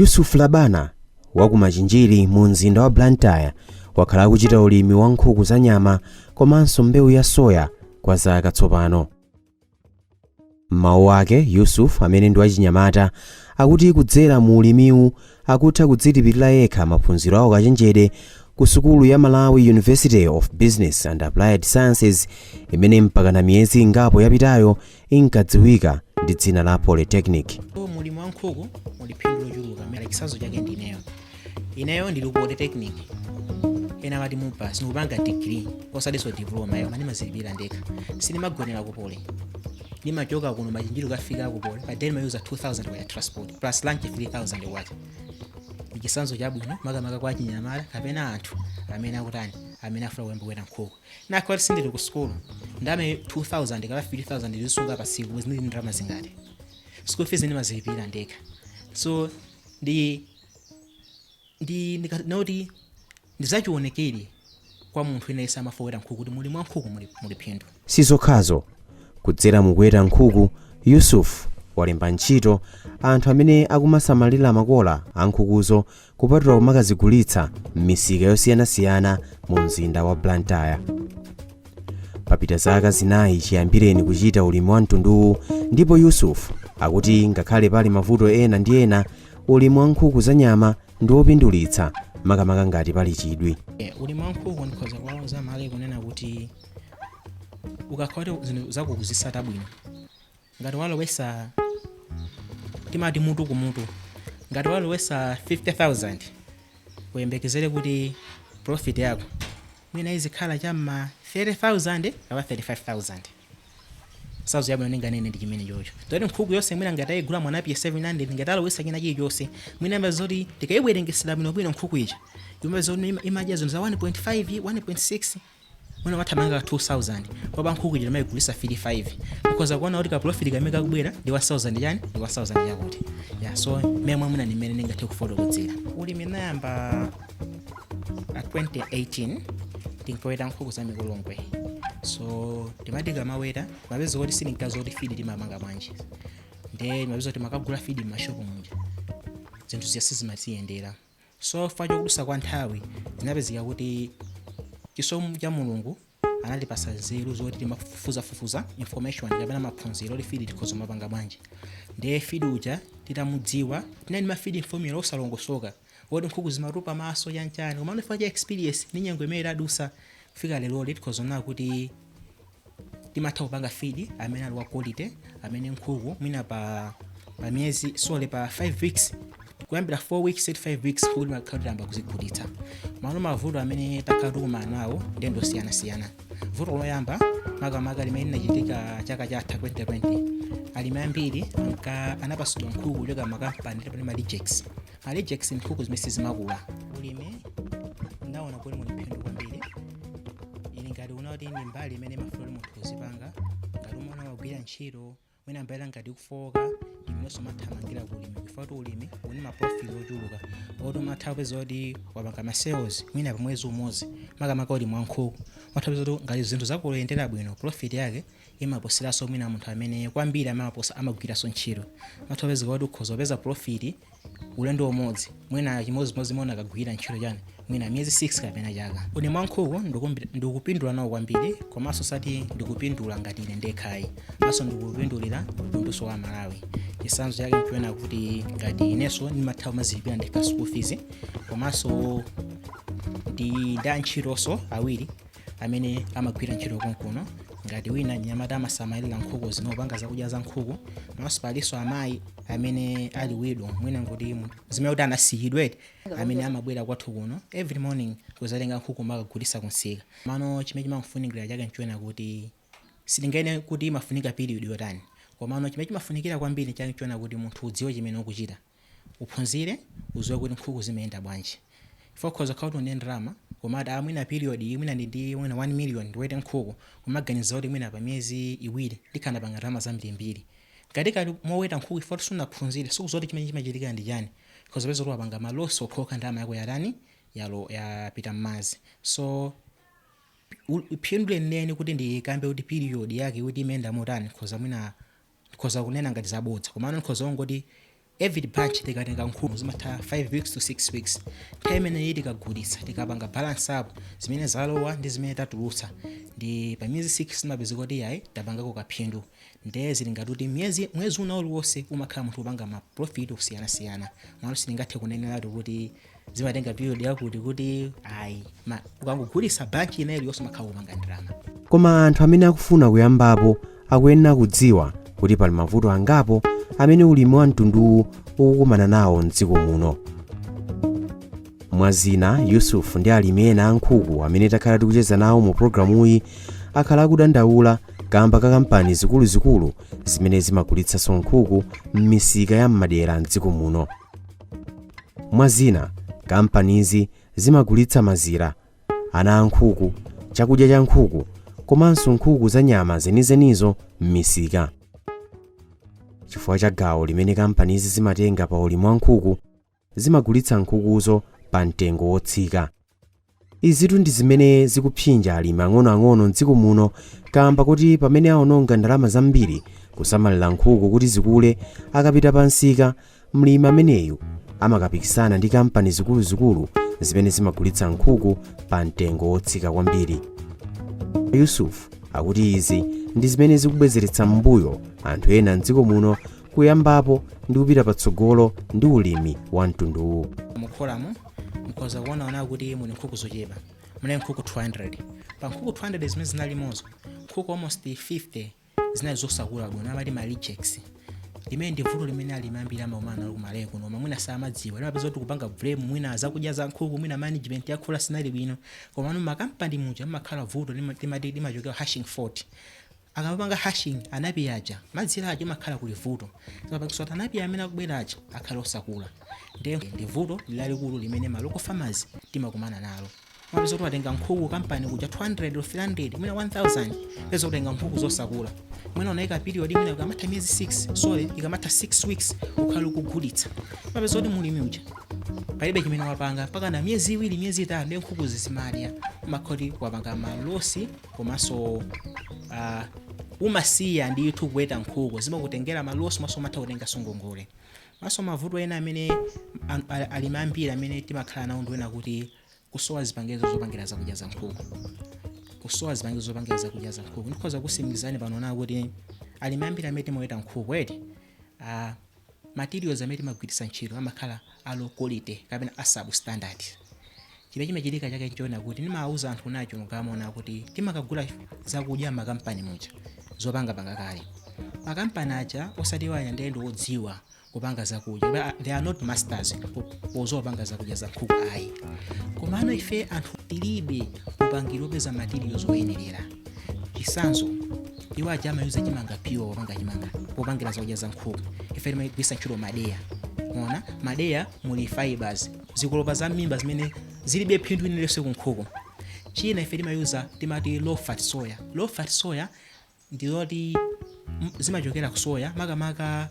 Yusuf Labana wa ku Machinjiri mu mzinda wa Blantyre wakhala akuchita ulimi wa nkhuku za nyama komanso mbewu ya soya kwa zaka tsopano. M'mawu ake, Yusuf, amene ndi wachinyamata, akuti kudzera mu ulimiwu akutha kudzilipirira yekha maphunziro awo kachenjede ku sukulu ya Malawi University of Business and Applied Sciences, imene mpakana miyezi ingapo yapitayo inkadziwika ndi dzina la Polytechnic. Mulimi wa nkhuku muli phindu lochuluka. Chitsanzo chake ndineyo. Ineyo ndili ku Polytechnic, ena amati MUBAS, ndikupanga degree, osatinso diploma. Iyo ndimazilipira ndekha, sindimagonera ku Poly. Ndimachoka kuno Machinjiri kukafika ku Poly, pa day ndimayuza 2000 kwacha transport plus lunch 3000 kwacha. Ndi chitsanzo chabwino makamaka kwa achinyamata kapena anthu amene akutani, amene afuna kuyamba kuweta nkhuku. Nakhala sindili ku sukulu, ndame 2000 kapena 3000 ndizisunga pa tsiku, bwezi ndili ndalama zingati? School fees ndimazilipira ndekha. So ndi ndinoti ndizachionekere kwa munthu ine samafowera nkhuku kuti mulimi wa nkhuku muli phindu. Sizokhazo. Kudzera mukuweta nkhuku, Yusuf walemba ntchito anthu amene akumasamalira makola a nkhukuzo, kupatula kumakazigulitsa m'misika yosiyanasiyana mu mzinda wa Blantyre. Papita zaka 4 chiyambireni kuchita ulimi wa mtunduwu, ndipo Yusuf akuti ngakhale pali mavuto ena ndi ena, ulimi wa nkhuku za nyama ndi wopindulitsa, makamaka ngati pali chidwi. Ulimi wa nkhuku ndikhoza kuwauza male kunena kuti ukakhala kuti zinthu zako kuzisata bwino, ngati walowesa, timati mutu kumutu, ngati walowesa 50,000, uyembekezere kuti profit yako mwina izikhala cham'ma 30,000 kapena 35,000. Sazo yabwino ndinganene ndi chimene chocho toti nkhuku yonse mwina ngati ayigula mwanapiye 700, ngati alowesa china chilichonse, mwina amazoti tikayibwerengesera bwinobwino nkhuku ija, imazoti imadya zinthu za 1.5, 1.6, mwina wathamanga 2000 kwaba nkhuku ija timayigulisa 35, because akuona kuti ka profit kamene kakubwera ndi 1000 chani, ndi 1000 chakuti ya. So mmene mwina ndi mmene ndingathe kufotokozera. Ulimi nayamba a 2018, tinkaweta nkhuku za mikolongwe. So timati kamaweta mapeza kuti sitinkaza kuti feed timapanga bwanji, nde mapeza kuti makagula feed m'mashopu muja, zinthu ziya sizimatiyendera. So fa chokudusa kwa nthawi, zinapezeka kuti chisomo cha Mulungu anatipasa nzeru zoti timafufuzafufuza information kapena maphunziro oti feed tikhoza mapanga bwanji. Ndiye feed uja titamudziwa, tinali ma feed formula osalongosoka woti nkhuku zimatupa maso chanchani, koma chifukwa cha experience ndi nyengo imene itadusa kufika leroli, tikhoza kuti timatha kupanga feed amene ali wa quality, amene nkhuku mwina pa miyezi, sorry, pa 5 weeks, kuyambira 4 weeks to 5 weeks, nkhuku timakhala tiyamba kuzigulitsa. Mano mavuto amene takhala tikumana nawo ndiye ndosiyanasiyana. Vuto loyamba makamaka limene linachitika chaka chatha 2020, alimi ambiri anapasidwa nkhuku kuchoka makampani ndipo ma rejects. Ma rejects, nkhuku zimene sizimakula. Ulimi ndaona kuti muli phindu kwambiri. Ili ngati una kuti ndi mbali imene imafuna kuti munthu uzipanga, ngati umaona wagwira ntchito mwina mbali ngati kufoka, ndimenenso umathamangira kulimi, chifukwa kuti ulimi uli ma profit ochuluka oti umatha kupeza kuti wapanga ma sales mwina pa mwezi umodzi, makamaka ulimi wa nkhuku, umatha kupeza kuti ngati zinthu zakuluyendera bwino, profit yake imaposiranso mwina munthu amene kwambiri amaposa amagwiranso ntchito. Umatha kupeza kuti ukhoza kupeza profit ulendo umodzi mwina chimodzimodzi mona akagwira ntchito chani, mwina miyezi 6 kapena chaka. Ulimi wa nkhuku ndikupindula nawo kwambiri, komanso sati ndikupindula ngati ine ndekhayi, maso ndikupindulira mtunduso wa Malawi. Chitsanzo chake nchiona kuti ngati inenso ndimatha kumazilipira ndekha school fees, komanso ndi antchitonso awiri amene amagwira ntchito konkuno. Ngati wina mnyamata amasamalira nkhuku zinopanga zakudya za nkhuku, maso palinso amayi amene ali widow, mwina ngoti zimene kuti anasiyidwe, amene amabwera kwathu kuno every morning kuzatenga nkhuku makagulisa kunsika. Mano chimene chimafunikira chake nchiona kuti sitingene kuti imafunika period yotani, komano chimene chimafunikira kwambiri chake nchiona kuti munthu udziwe chimene ukuchita, uphunzire, udziwe kuti nkhuku zimayenda bwanji. Ifo ukhoza kukhala kuti une ndalama, komati a mwina period iyi mwina ndi mwina 1 million ndiwete nkhuku, kumaganiza kuti mwina pa miyezi 2 ndikhala panga ndalama zambirimbiri. Katikati moweta nkhuku, ifo sunaphunzire, sikudziwa kuti chimene chimachitika ndi chani, khoza peza kuti wapanga ma loss okhoka, ndalama yako yatani, yalo yapita m'madzi. So phindu lenileni kuti ndikambe kuti period yake kuti imayenda motani, khoza mwina khoza kunena ngati zabodza, komano nkhoza ongoti Every batch tikatenga nkhuku zimatha 5 weeks to 6 weeks. Nthawi imeneyi tikagulitsa, tikapanga balance up zimene zalowa ndi zimene tatulutsa, ndi pa miyezi 6 timapeza kuti yayi, tapangako kaphindu. Ndiye zili ngati kuti mwezi una uliwonse umakhala munthu upanga ma profit osiyanasiyana. Mwalo sitingathe kuneneratu kuti zimatenga period yakuti kuti ayi, ukangogulitsa batch ina iliyonse umakhala kupanga ndalama. Koma anthu amene akufuna kuyambapo akuyenera kudziwa kuti pali mavuto angapo amene ulimi wa mtunduwu ukukumana nawo mdziko muno. Mwazina, Yusuf ndi alimi ena ankhuku amene takhala tikucheza nawo mu programuyi akhala akudandaula kamba ka kampani zikuluzikulu zimene zimagulitsanso nkhuku m'misika ya m'madera mdziko muno. Mwazina, kampanizi zimagulitsa mazira, ana ankhuku, chakudya cha nkhuku komanso nkhuku za nyama zenizenizo m'misika. Chifukwa cha gawo limene kampanizi zimatenga pa ulimi wa nkhuku, zimagulitsa nkhukuzo pa mtengo wotsika. Izitu ndi zimene zikupsinja alimi ang'onoang'ono mdziko muno, kamba kuti pamene aononga ndalama zambiri kusamalira nkhuku kuti zikule, akapita pa msika mlimi ameneyu amakapikisana ndi kampani zikuluzikulu zimene zimagulitsa nkhuku pa mtengo wotsika kwambiri. Yusuf akuti izi ndi zimene zikubwezeretsa m'mbuyo anthu ena mdziko muno kuyambapo ndi kupita patsogolo ndi ulimi wa mtunduwu. Mukholamo mukhoza kuonaona kuti muli nkhuku zochepa, muli nkhuku 200. Pa nkhuku 200 zimene zinalimozo, nkhuku almost 50 zinali zosakula bwino, amati ma rejects. Limene ndi vuto limene alimi ambiri amakumana nalo kumalawi kuno, koma mwina samadziwa. Limapeza kuti kupanga blame mwina zakudya za nkhuku, mwina management yakhola sinali bwino. Komano makampani muja mmakhala vuto limati limachokera hatching fault. Akamapanga hatching anapiye aja, mazira aja, imakhala kuli vuto, zimapangisa kuti anapiye amene akubwera aja akhale osakula. Ndiye ndi vuto lalikulu limene ma local farmers timakumana nalo. Mapeza kuti watenga nkhuku kampani kuja 200 or 300, mwina 1000, peza kutenga nkhuku zosakula. Mwina unayika period, mwina ikamatha miyezi 6, sorry, ikamatha 6 weeks ukhale ukugulitsa. Mapeza kuti mulimi uja palibe chimene wapanga mpaka na miyezi 2, miyezi 3, ndiye nkhuku zizimadya, umakhoti wapanga ma loss. Komanso umasiya ndithu kuweta nkhuku, zimakutengera ma loss, maso umatha kutenga ngongole. Maso mavuto ena amene alimi ambiri amene timakhala nawo ndiwena kuti kusowa zipangizo zopangira zakudya za nkhuku, kusowa zipangizo zopangira zakudya za nkhuku. Ndikhoza kusimikizani pano na kuti alimi ambiri amene timaweta nkhuku eti, materials amene timagwiritsa ntchito amakhala a low quality kapena a substandard. Chimene chimachitika chake nchiona kuti ndimawuza anthu nacho ngamona kuti timakagula zakudya makampani muja zopangapanga kale. Makampani aja osati wanya ndiye ndi odziwa kupanga zakudya. They are not masters pozopanga zakudya za nkhuku ayi. Komano ife anthu tilibe upangiri wopeza materials oyenerera. Chitsanzo, iwo aja amayuza chimanga pure popanga chimanga popangira zakudya za nkhuku. Ife timagwiritsa ntchito madeya. Mona madeya muli fibers, zikolopa za mimba zimene zilibe phindu iliyonse ku nkhuku. China, ife timayuza timati low fat soya. Low fat soya ndiloti zimachokera ku soya, makamaka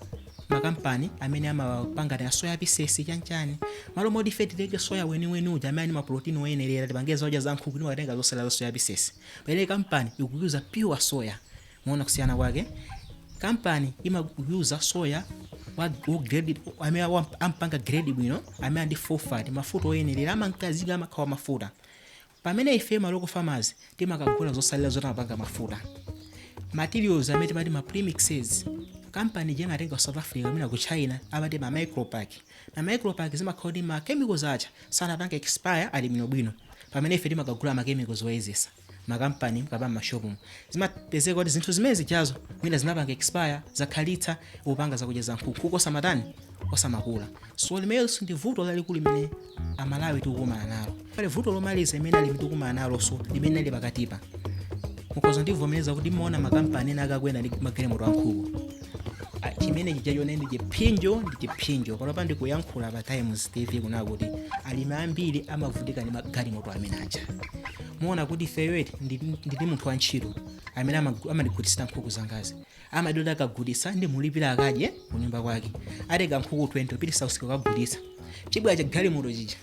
makampani amene amapanga ta soya pieces chanchani. Malo moti ife titenge soya weniweni uja amene ali maprotini oyenerera tipange zakudya za nkhuku, timakatenga zosala za soya pieces, pamene kampani ikuyuza pure soya. Muona kusiyana kwake? Kampani imayuza soya wa grade amene ampanga grade bwino, amene andi full fat, mafuta oyenerera, amankazika, amakhawa mafuta, pamene ife ma local farmers timakagula zosalira zoti amapanga mafuta. Materials amene timati ma premixes, kampani ija imatenga ku South Africa, mwina ku China, amati ma micropack. Ma micropack zimakhala kuti ma chemicals aja sanapange expire, ali bwinobwino, pamene ife timakagula ma chemicals oyezesa makampani kapena mashopu, zimapezeka kuti zinthu zimene zijazo mwina zinapanga expire, zakhalitsa, upanga zakudya za nkhuku, nkhuku osamatani, osamakula. So limenelo ndi vuto lalikulu limene Amalawi tikukumana nalo. Pali vuto lomaliza imene alimi tikukumana nalo, so limene lili pakatipa. Mukhoza ndivomereza kuti muona makampani ena akakwenda ndi magalimoto a nkhuku. Chimene chija chone ndi chiphinjo, ndi chiphinjo. Panopa ndikuyankhula pa Times TV kuna kuti alimi ambiri amavutika ndi magalimoto amene aja. Muona kuti ifeyo eti ndili munthu wantchito amene amandigulitsira nkhuku zangazi, amadoti akagulitsa ndimulipira akadye kunyumba kwake. Atenga nkhuku 20 upitisa usiku akagulitsa, chibwera cha galimoto chija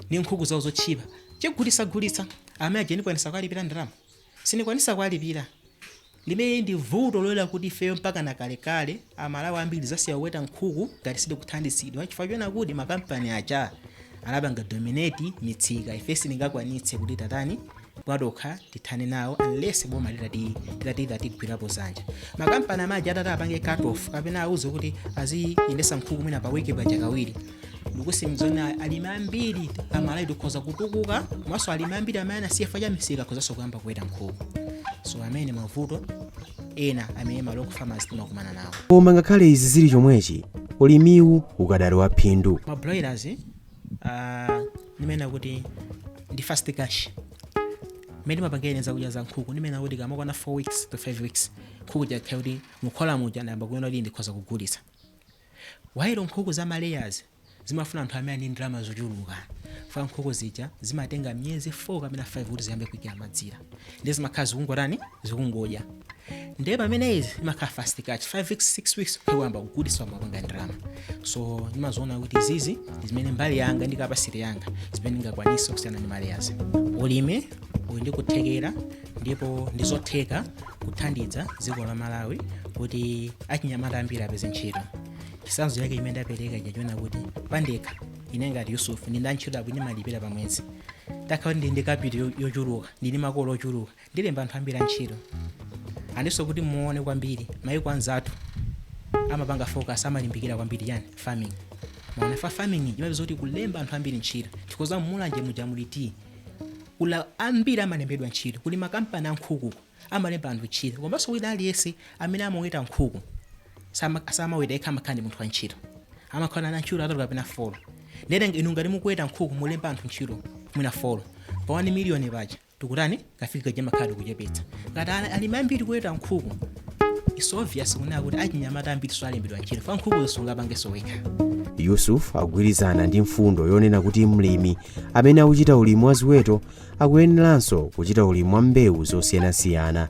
ndi nkhuku zawo zotchipa, chigulitsagulitsa. Amene aja ndikwanisa kuwalipira ndalama? Sindikwanisa kuwalipira. Limene ndi vuto loyera kuti ifeyo mpaka na kalekale Amalawi ambiri zasiya kuweta nkhuku ngati sitikuthandizidwa, chifukwa chona kuti makampani aja anapanga dominate mitsika. Ife sitingakwanitse kuti tatani patokha tithane nawo unless boma litati tatigwirapo zanja. Makampani amaja atati apange cut off kapena auze kuti aziyendesa nkhuku mwina pa wiki paja kawiri, ndikusimizona alimi ambiri Amalawi tikhoza kutukuka, komanso alimi ambiri amene anasiya cha misika akhozanso kuyamba kuweta nkhuku. So amene mavuto ena amene ma local farmers timakumana nawo. Koma ngakhale izi zili chomwechi, ulimiwu ukadali wa phindu. Ma broilers ndimene kuti ndi fast cash. Mmene timapangire zakudya za nkhuku, ndimene kuti kamakwana 4 weeks to 5 weeks nkhuku jakhala kuti mukhola muja ndayamba kuona kuti ndikhoza kugulitsa. While nkhuku za ma layers zimafuna anthu amene ali ndi ndalama zochuluka, fa nkhuku zija zimatenga miyezi 4 kapena 5 kuti ziyambe kuikira madzira, ndi zimakhala zikungotani, zikungodya. Ndiye pamene izi zimakhala fast cash, 5 weeks, 6 weeks kuyamba kugulitsa, mapanga ndalama. So ndimazoona kuti izizi ndi zimene mbali yanga ndi capacity yanga zimene ndingakwanise kusiyana ndi ma layers. Ulimi uli ndi kuthekera ndipo ndizotheka kuthandiza dziko la Malawi kuti achinyamata ambiri apeze ntchito. Chitsanzo chake imene ndapereka chachiona kuti pandekha ine ngati Yusuf ndi ntchito abwino ndimalipira pa mwezi. Takhala ndi ndi capital yochuluka, ndili makolo ochuluka, ndilemba anthu ambiri antchito. Andinso kuti muone kwambiri maiko anzathu amapanga focus, amalimbikira kwambiri yani farming. Maona fa farming imapeza kuti kulemba anthu ambiri ntchito, chifukwa Mulanje muja muli tea, kula ambiri amalembedwa ntchito, kuli makampani ankhuku amalemba anthu ntchito. Komanso wina aliyense amene amaweta nkhuku samaweta yekha, amakhala ndi munthu wa ntchito, amakhala na ntchito atatu kapena four. Ndene inu ngati mukuweta nkhuku, mulemba anthu ntchito mwina four pa 1 miliyoni paja, tikutani kafika kaja makhala tikuchepetsa. Ngati alimi ambiri kuweta nkhuku, it's obvious kunena kuti achinyamata ambiri so alembedwa ntchito, fa nkhuku sungapangenso wekha. Yusuf akugwirizana ndi mfundo yonena kuti mlimi amene akuchita ulimi wa ziweto akuyeneranso kuchita ulimi wa mbewu zosiyanasiyana.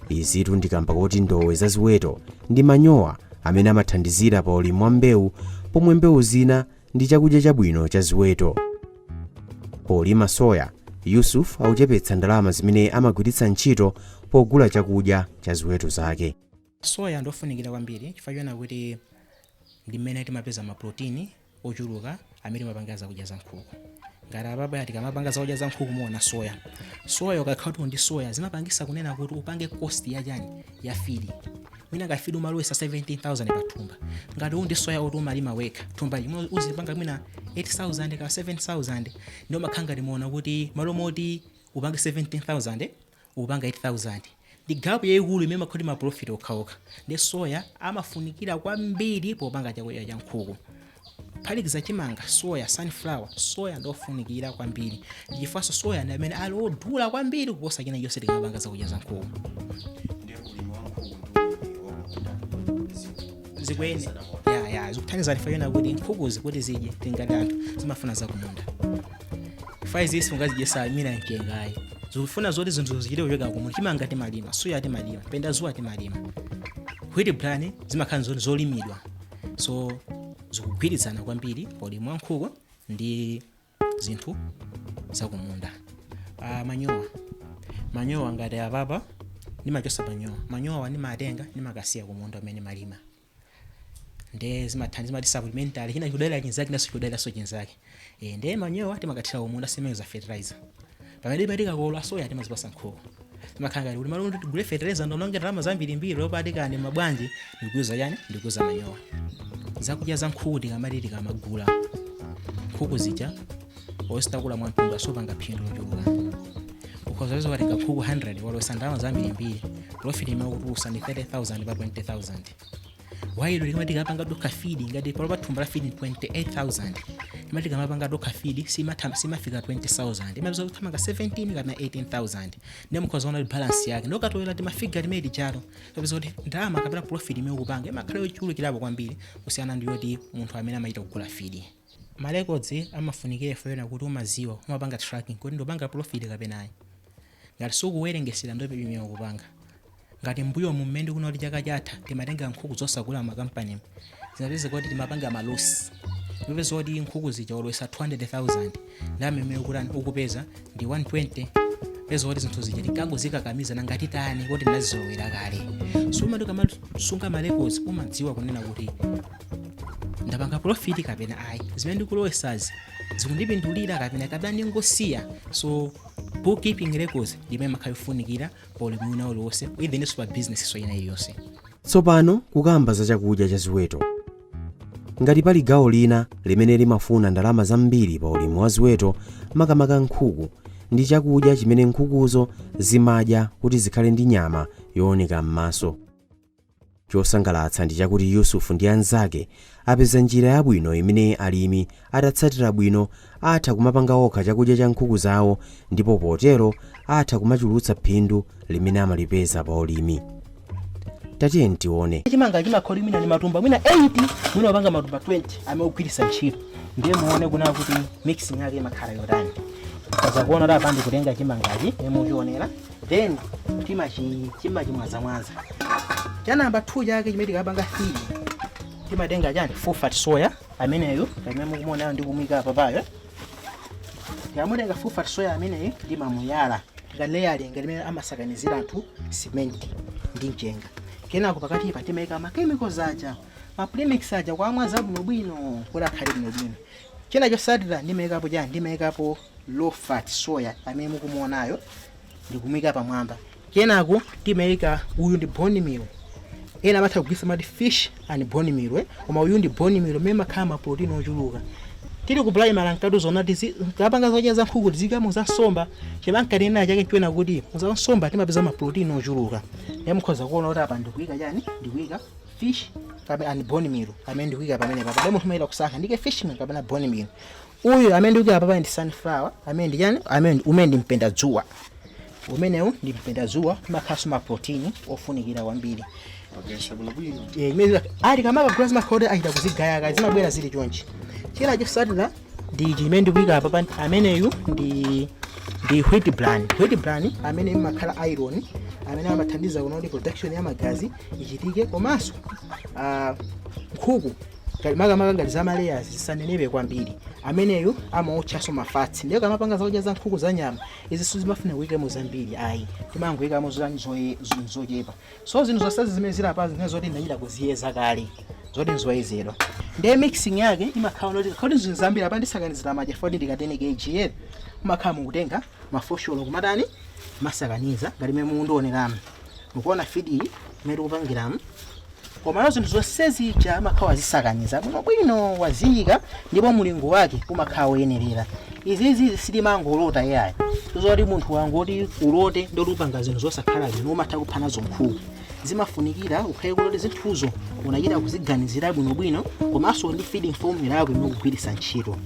Izitu ndikamba kuti ndowe za ziweto ndi manyowa amene amathandizira pa ulimi wa mbewu, pomwe mbewu zina ndi chakudya chabwino cha ziweto. Polima soya, Yusuf akuchepetsa ndalama zimene amagwiritsa ntchito pogula chakudya cha ziweto zake. Soya ndofunikira kwambiri chifukwa chona kuti ndi mmene timapeza maprotini ochuluka amene timapangira zakudya za nkhuku. Ngati apapa tikamapanga zakudya za nkhuku muona soya. Soya ukakhala kuti ndi soya zimapangisa kunena kuti upange cost ya chani, ya feed. Mwina ka feed umalowesa 17,000 pa thumba, ngati uwu ndi soya oti umalima wekha, thumba limwe uzipanga mwina 8000 ka 7000. Ndio makhala ngati muona kuti malo moti upange 17,000 upanga 8000, ndi gap yayikulu imene makhoti ma profit okhaokha. Ndi soya amafunikira kwambiri popanga chakudya cha nkhuku, kuphatikiza chimanga, soya, sunflower. Soya ndofunikira kwambiri, ndichifukwanso soya ndi amene ali odula kwambiri kuposa china chonse tikamapanga zakudya za nkhuku. Zikweni ya zikuthandiza tifayona kuti nkhukuzi kuti zidye tingati anthu zimafuna zakumunda. Faizi sungazidyesa mina mchengayi, zikufuna zoti zinthu zichite kuchoka kumunda. Chimanga timalima, soya timalima, pendazuwa timalima, wheat bran zimakhala zoti zolimidwa. So zikugwirizana kwambiri polimi wa nkhuku ndi zinthu zakumunda. Manyowa ngati apapa ndimachosa manyowa. Manyowa ndimatenga ndimakasiya kumunda umene malima, nde zimathandiza, zimati supplementary, china chikudalira chinzake naso chikudaliranso chinzake. Nde manyowa timakathira kumunda, simeza fertilizer. Pamene tikakolola soya timazipasa nkhuku, zimakhala ngati kuti malo tigule fertilizer ndononge ndalama zambirimbiri lopatikani mabwanji, ndikuuza chani, ndikuuza manyowa. Zakudya za nkhuku tikamati tikamagula nkhuku zija ositakula mwamtundu asopanga phindu lochuluka. Ukhoza ukatenga nkhuku 100, walowesa ndalama zambirimbiri, profit imene ukutulusa ndi 30,000 pa 20,000. While tikamati tikapanga dokha feed, ngati palo pa thumba la feed 28,000, timati tikamapanga dokha feed simafika 20,000, imapeza kuthamanga 17 kapena 18,000. Ndiye mukhoza kuona kuti balance yake ndokatolera tima figure timene tichalo, tapeza kuti ndalama kapena profit imene ukupanga imakhala yochulukirapo kwambiri kusiyana ndi yoti munthu amene amachita kugula feed. Ma records amafunikira ifeyona kuti umaziwa, umapanga tracking kuti ndopanga profit kapena ayi. Ngati sukuwerengesera ndo imene ukupanga. Ngati mbuyo mu mmene ndikuona kuti chaka chatha timatenga nkhuku zosagula makampani, zinapeza kuti timapanga ma loss. Ndipeza kuti nkhuku zija walowesa 200,000, ndalama imene ukutani, ukupeza ndi 120. Peza kuti zinthu zija tikangozikakamiza nangati tani kuti ndinazizolowera kale. So umati ukamasunga ma records, umadziwa kunena kuti ndapanga profit kapena ayi, zimene ndikulowesazi zikundipindulira kapena ndingosiya. So bookkeeping records ndimene makhala yofunikira pa ulimi wina uliwonse, even pa business so ina iliyonse. Tsopano kukamba za chakudya cha ziweto, ngati pali gawo lina limene limafuna ndalama zambiri pa ulimi wa ziweto, makamaka nkhuku, ndi chakudya chimene nkhukuzo zimadya kuti zikhale ndi nyama yooneka m'maso. Chosangalatsa ndi chakuti Yusufu ndi anzake apeza njira yabwino imene alimi atatsatira bwino atha kumapanga okha chakudya cha nkhuku zawo, ndipo potero atha kumachulutsa phindu limene amalipeza pa ulimi. Tatiye tione. Chimanga chimakhala mwina ndi matumba mwina 80, mwina wapanga matumba 20 amene ogwiritsa ntchito. Ndiye muone kuna kuti mixing yake imakhala yotani. Kaza kuona kuti apa ndikutenga chimangachi muchionera, then timachimwazamwaza. Cha namba 2 chake chimene tikapanga feed, timatenga chani? Full fat soya ameneyu pamene mukumuonayo ndikumuyika apapayo. Tikamutenga full fat soya ameneyu, ndimamuyala ngati limene amasakanizira anthu cement ndi mchenga. Kenako pakatipa timayika ma chemicals aja, ma premix aja, kwamwaza bwinobwino kuti akhale bwinobwino. China chosatira ndimayikapo chani? Ndimayikapo low fat soya amene mukumuonayo, ndikumuyika pamwamba. Kenako timayika uyu ndi bone meal. Ena amatha kugwiritsa mati fish and bone meal, eh? Koma uyu ndi bone meal mmene makhala ma protein ochuluka. Tili ku primary nkatizoona tikapanga zakudya za nkhuku tizikamo za nsomba. Chimankanena chake nchiwena kuti za nsomba timapeza ma protein ochuluka. Ndiye mukhoza kuona kuti apa ndikuyika chani? Ndikuyika fish kapena and bone meal amene ndikuyika pamene papa. Ndiye munthu umayita kusankha ndike fish meal kapena bone meal. Uyu amene ndikuyika papa ndi sunflower amene ndi chani? Amene umene ndi mpenda dzuwa. Umenewu ndi mpenda dzuwa, umakhalanso ma protein ofunikira kwambiri. Eh, ali kamakagula zimakhala achita kuzigaya kale, zimabwera zili chonchi. China chosatira ndi chimene ndikuyika apa, ameneyu ndi wheat bran. Wheat bran amene imakhala iron amene amathandiza kuona kuti production ya magazi ichitike, komanso nkhuku makamaka ngati za ma layers zisanenepe kwambiri. Ameneyu amaotchanso ma fats. Ndiye kamapanga zakudya za nkhuku za nyama izi sizimafuna kuyikamo zambiri ayi, timangoyikamo zochepa. So zinthu zonsezi zimene zilapazi zimene zoti ndachita kuziyeza kale, zoti nzoyezedwa. Ndiye mixing yake imakhala noti khoti zinthu zambiri apa ndisakanizira madya 40 ndika 10 kg ye umakhala mukutenga mafosholo kumatani masakaniza ngati mmene mukundioneramu, mukuona feed iyi imene tikupangiramu. Komano zinthu zonse zija amakhala wazisakaniza bwinobwino, waziyika, ndipo mulingo wake umakhala woyenerera. Izizi sitimangolota yayi, zoti munthu wangoti ulote ndoti upanga zinthu zosakhala bwino, umatha kupha nazo nkhuku. Zimafunikira ukhale kuti zinthuzo unachita kuziganizira bwinobwino, komanso ndi feeding formula yako imene ukugwiritsa ntchito.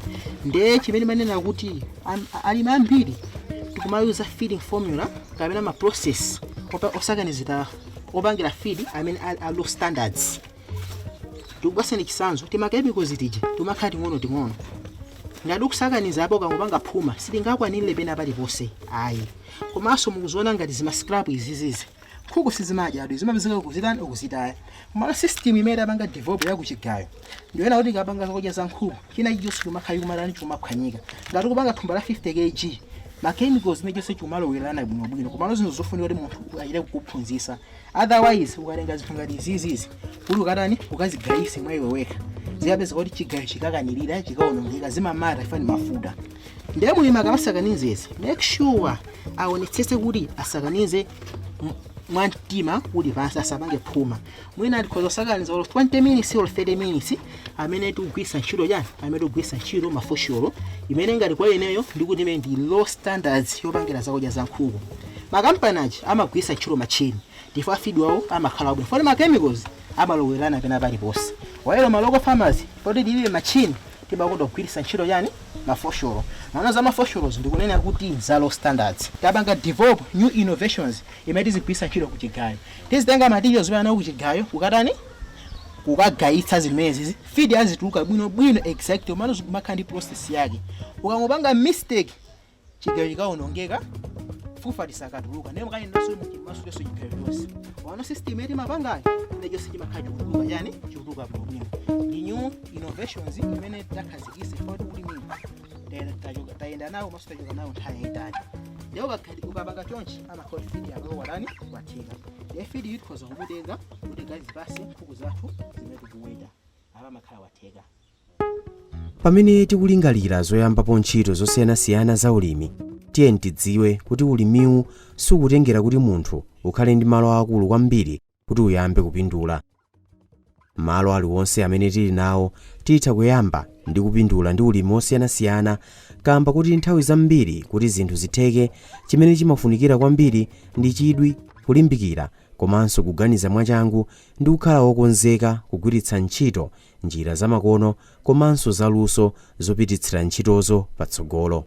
Ndiye chimene manena kuti alimi ambiri tikumayuza feeding formula kapena ma process osakanizira opangira feed amene ali a low standards. Tikupasani chitsanzo, tima chemicals tija tumakhala ting'ono ting'ono. Ngati ukusakaniza apo ukangopanga phuma, sitingakwanirire pena paliponse ayi. Komanso mukuziona ngati zima scrap izizizi, nkhuku sizimadya adu, zimapezeka kuzitani, ukuzitaya. Komano system imene tapanga develop yakuchigayo ndiyoena kuti ikapanga zakudya za nkhuku, china chilichonse chimakhala chikumatani, chikumaphwanyika. Ngati ukupanga thumba la 50 kg, ma chemicals imene chonse chimalowererana bwinobwino. Komano zinthu zofunika kuti munthu achite kukuphunzitsa, otherwise ukatenga zinthu ngati izizizi kuti ukatani, ukazigayise mwa iwe wekha, zikapeza kuti chigayo chikakanirira, chikaonongeka, zimamata ifani mafuta. Ndiye mulimi akamasakaniza, make sure aonetsetse kuti asakanize mwamtima uli pansi, asapange phuma. Mwina tikhoza kusakaniza olo 20 minutes or 30 minutes amene tikugwiritsa ntchito chani, amene tikugwiritsa ntchito mafosholo imene ngati kwa ineyo ndikuti imene ndi low standards yopangira zakudya za nkhuku. Makampani aja amagwiritsa ntchito machine ndipo a feed wawo amakhala abwino foti ma chemicals amalowerana pena paliponse, while ma local farmers poti tilibe machine timakonda kugwiritsa ntchito chani? Mafosholo. Maona za mafosholos ndikunena kuti za low standards. Tapanga develop new innovations imene tizigwiritsa ntchito kuchigayo. Tizitenga materials amene kuchigayo kukatani, kukagayitsa zimenezi, feed azituluka bwinobwino exactly. Umano zimakhala ndi process yake, ukangopanga mistake chigayo chikawonongeka, fufa tisakatuluka. Ndiye mukayendanso mumasukenso chigayo chonse. Wano system imene timapangayo ine chonse chimakhala chikutuluka chani, chikutuluka bwinobwino. Ndi new innovations imene takhazikitsa poti ulimi tayenda nawo maso, tachoka nawo nthawi yayitali. Ndiye ukapanga chonchi, amakhala kuti feed apapo wadani, watheka. Ndiye feed iyi tikhoza kumutenga kuti tikazipase nkhuku zathu zimene tikuweta. Apa amakhala watheka. Pamene tikulingalira zoyambapo ntchito zosiyanasiyana za ulimi, tiye tidziwe kuti ulimiwu sukutengera kuti munthu ukhale ndi malo akulu kwambiri kuti uyambe kupindula. Malo aliwonse amene tili nawo titha kuyamba ndi kupindula ndi ulimi osiyanasiyana, kamba kuti nthawi zambiri kuti zinthu zitheke, chimene chimafunikira kwambiri ndi chidwi, kulimbikira komanso kuganiza mwachangu ndi kukhala wokonzeka kugwiritsa ntchito njira zamakono komanso zaluso zopititsira ntchitozo patsogolo.